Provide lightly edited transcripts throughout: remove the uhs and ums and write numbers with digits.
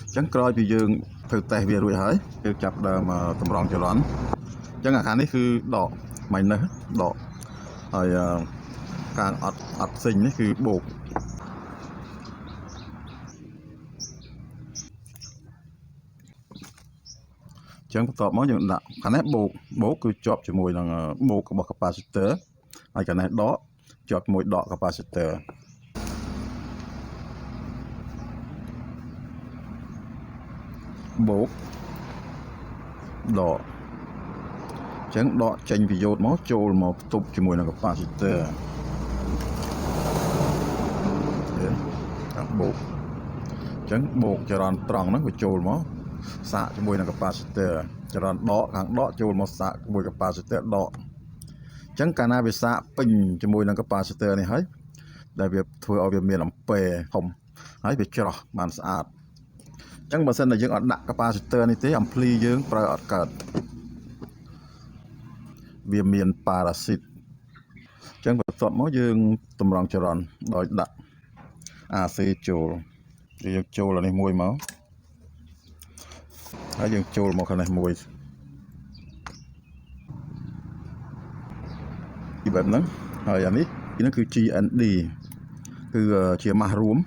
អញ្ចឹងក្រោយពីយើងធ្វើតេស្តវារួចហើយយើងចាប់ផ្ដើមតម្រង់ចរន្តអញ្ចឹងអាខាងនេះគឺដក minus ដកហើយខាងអត់អត់ផ្សេងនេះគឺបូកអញ្ចឹងបន្ទាប់មកយើងដាក់ខាងនេះបូកបូកគឺជាប់ជាមួយនឹងបូករបស់ capacitor ហើយខាងនេះដកជាប់ជាមួយដក capacitor បូកដកអញ្ចឹងដកចេញពីយោតមកចូលមកផ្ទប់ជាមួយនឹង capacitor បូកអញ្ចឹងបូកចរន្តត្រង់ហ្នឹងវាចូលមកសាកជាមួយនឹង capacitor ចរន្តដកខាងដកចូលមកសាកជាមួយ capacitor ដកអញ្ចឹងកាលណាវាសាកពេញជាមួយនឹង capacitor នេះហើយដែលវាធ្វើឲ្យវាមានអំពែធំហើយវាច្រោះបានស្អាតអញ្ចឹងបើសិនតែយើងអត់ដាក់ capacitor នេះទេ ampli យើងប្រើអត់កើតវាមានប៉ារ៉ាស៊ីតអញ្ចឹងបន្ទាប់មកយើងតម្រង់ចរន្តដោយដាក់ AC ចូលយើងចូលអានេះមួយមកហើយយើងចូលមកខាងនេះមួយពីបែបហ្នឹងហើយអានេះនេះគឺ GND គឺជាម៉ាស់រួម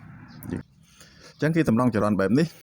អញ្ចឹងគេតម្រង់ចរន្តបែបនេះ។